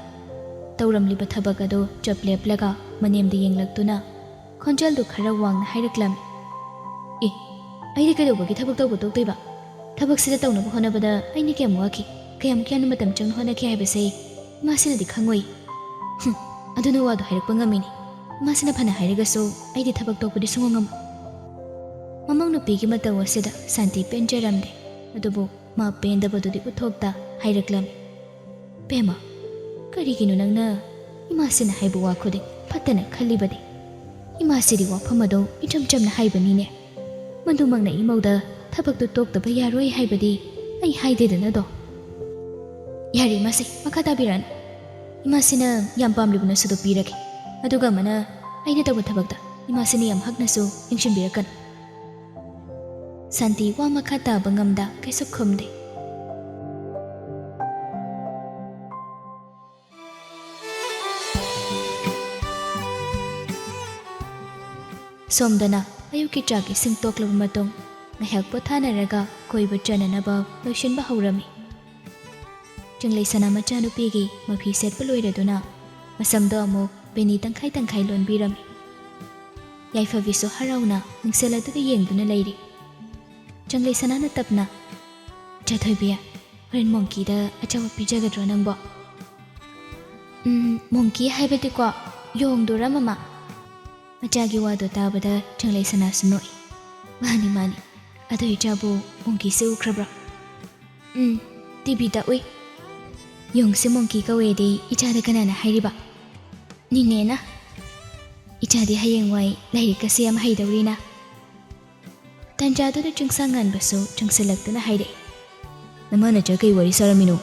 ꯇꯧꯔꯝꯂꯤꯕ ꯊꯕꯛ ꯑꯗꯨ ꯆꯞ ꯂꯦꯞꯂꯒ ꯃꯅꯦꯝꯗ ꯌꯦꯡꯂꯛꯇꯨꯅ ꯈꯣꯟꯖꯦꯜꯗꯨ ꯈꯔ ꯋꯥꯡꯅ ꯍꯥꯏꯔꯛꯂꯝꯃꯤ꯫ "ꯑꯦ, ꯑꯩꯗꯤ ꯀꯩꯗꯧꯕꯒꯤ ꯊꯕꯛ ꯇꯧꯕ ꯇꯣꯛꯇꯣꯏꯕ? ꯊꯕꯛꯁꯤꯗ ꯇꯧꯅꯕ ꯍꯣꯠꯅꯕꯗ ꯑꯩꯅ ꯀꯌꯥꯝ ꯋꯥꯈꯤ, ꯀꯌꯥꯝ ꯀꯌꯥꯝꯅ ꯃꯇꯝ ꯆꯪꯅ ꯍꯣꯠꯅꯈꯤ ꯍꯥꯏꯕꯁꯦ ꯏꯃꯥꯁꯤꯅꯗꯤ ꯈꯪꯉꯣꯏ꯫" "ꯍꯨꯝ, ꯑꯗꯨꯅ ꯋꯥꯗꯣ ꯍꯥꯏꯔꯛꯄ ꯉꯝꯃꯤꯅꯦ꯫ ꯏꯃꯥꯁꯤꯅ ꯐꯅ ꯍꯥꯏꯔꯒꯁꯨ ꯑꯩꯗꯤ ꯊꯕꯛ ꯇꯣꯛꯄꯗꯤ ꯁꯨꯡꯉꯝ ꯉꯝꯃꯣꯏ꯫" ꯃꯃꯧ ꯅꯨꯄꯤꯒꯤ ꯃꯇꯧ ꯑꯁꯤꯗ ꯁꯥꯟꯇꯤ ꯄꯦꯟꯖꯔꯝꯗꯦ꯫ ꯑꯗꯨꯕꯨ ꯃꯥ ꯄꯦꯟꯗꯕꯗꯨꯗꯤ ꯎꯠꯊꯣꯛꯇ ꯍꯥꯏꯔꯛꯂꯝꯃꯤ꯫ "ꯕꯦꯝꯃ, ꯀꯔꯤꯒꯤꯅꯣ ꯅꯪꯅ ꯏꯃꯥꯁꯤꯅ ꯍꯥꯏꯕ ꯋꯥ ꯈꯨꯗꯤꯡ ꯐꯠꯇꯅ ꯈꯜꯂꯤꯕꯗꯤ? ꯏꯃꯥꯁꯤꯗꯤ ꯋꯥꯐꯝ ꯑꯗꯣ ꯏꯆꯝ ꯆꯝꯅ ꯍꯥꯏꯕꯅꯤꯅꯦ꯫ ꯃꯗꯨꯃꯛꯅ ꯏꯃꯧꯗ ꯊꯕꯛꯇꯨ ꯇꯣꯛꯇꯕ ꯌꯥꯔꯣꯏ ꯍꯥꯏꯕꯗꯤ ꯑꯩ ꯍꯥꯏꯗꯦꯗꯅꯗꯣ꯫" "ꯌꯥꯔꯦ ꯏꯃꯥꯁꯦ, ꯃꯈꯥ ꯇꯥꯕꯤꯔꯛꯑꯅꯨ꯫ ꯏꯃꯥꯁꯤꯅ ꯌꯥꯝ ꯄꯥꯝꯂꯤꯕ ꯅꯁꯨꯗꯣ ꯄꯤꯔꯒꯦ꯫ ꯑꯗꯨꯒ ꯑꯃꯅ ꯑꯩꯅ ꯇꯧꯕ ꯊꯕꯛꯇ ꯏꯃꯥꯁꯤꯅ ꯌꯥꯝ ꯍꯛꯅꯁꯨ ꯌꯦꯡꯁꯤꯟꯕꯤꯔꯛꯀꯅꯨ꯫" ꯁꯥꯟꯇꯤ ꯋꯥ ꯃꯈꯥ ꯇꯥꯕ ꯉꯝꯗ ꯀꯩꯁꯨ ꯈꯨꯝꯗꯦ꯫ ꯁꯣꯝꯗꯅ ꯑꯌꯨꯛꯀꯤ ꯆꯥꯛ ꯏꯁꯤꯡ ꯇꯣꯛꯂꯕ ꯃꯇꯨꯡ ꯉꯥꯏꯍꯥꯛ ꯄꯣꯊꯥꯅꯔꯒ ꯀꯣꯏꯕ ꯆꯠꯅꯅꯕ ꯂꯣꯏꯁꯤꯟꯕ ꯍꯧꯔꯝꯃꯤ꯫ ꯆꯤꯡꯂꯩ ꯁꯅꯥ ꯃꯆꯥꯅꯨꯄꯤꯒꯤ ꯃꯐꯤ ꯁꯦꯠꯄ ꯂꯣꯏꯔꯗꯨꯅ ꯃꯁꯝꯗꯣ ꯑꯃꯨꯛ ꯕꯦꯅꯤ ꯇꯪꯈꯥꯏ ꯇꯪꯈꯥꯏ ꯂꯣꯟꯕꯤꯔꯝꯃꯤ꯫ ꯌꯥꯏꯐꯕꯤꯁꯨ ꯍꯔꯥꯎꯅ ꯃꯤꯡꯁꯦꯜ ꯑꯗꯨꯗ ꯌꯦꯡꯗꯨꯅ ꯂꯩꯔꯤ꯫ ꯆꯤꯡꯂꯩ ꯁꯅꯥꯅ ꯇꯞꯅ, "ꯏꯆꯥ ꯊꯣꯏꯕꯤ, ꯍꯣꯔꯦꯟ ꯃꯣꯡꯀꯤꯗ ꯑꯆꯥꯄꯣꯠ ꯄꯤꯖꯒꯗ꯭ꯔꯣ ꯅꯪꯕꯣ?" "ꯎꯝ, ꯃꯣꯡꯀꯤ ꯍꯥꯏꯕꯗꯤꯀꯣ, ꯌꯣꯡꯗꯨꯔ ꯃꯃꯥ?" ꯃꯆꯥꯒꯤ ꯋꯥꯗꯣ ꯇꯥꯕꯗ ꯆꯤꯡꯂꯩ ꯁꯅꯥꯁꯨ ꯅꯣꯛꯏ꯫ "ꯃꯥꯅꯤ, ꯃꯥꯅꯤ꯫ ꯑꯗꯣ ꯏꯆꯥꯕꯨ ꯃꯣꯡꯀꯤꯁꯦ ꯎꯈ꯭ꯔꯕ꯭ꯔꯣ?" "ꯎꯝ, ꯇꯤꯚꯤꯗ ꯎꯏ꯫ ꯌꯣꯡꯁꯦ ꯃꯣꯡꯀꯤ ꯀꯧꯋꯦꯗꯤ ꯏꯆꯥꯗ ꯀꯅꯥꯅ ꯍꯥꯏꯔꯤꯕ?" "ꯅꯤꯅꯦꯅ꯫ ꯏꯆꯥꯗꯤ ꯍꯌꯦꯡꯋꯥꯏ ꯂꯥꯏꯔꯤꯛꯀꯁꯦ ꯌꯥꯝ ꯍꯩꯗꯧꯔꯤꯅ꯫" ꯇꯟꯖꯥꯗꯨꯗ ꯆꯤꯡꯁꯥꯡ ꯉꯥꯟꯕꯁꯨ ꯆꯪꯁꯤꯜꯂꯛꯇꯨꯅ ꯍꯥꯏꯔꯛꯏ, "ꯅꯃꯥ ꯅꯆꯥ ꯀꯩ ꯋꯥꯔꯤ ꯁꯥꯔꯝꯃꯤꯅꯣ?"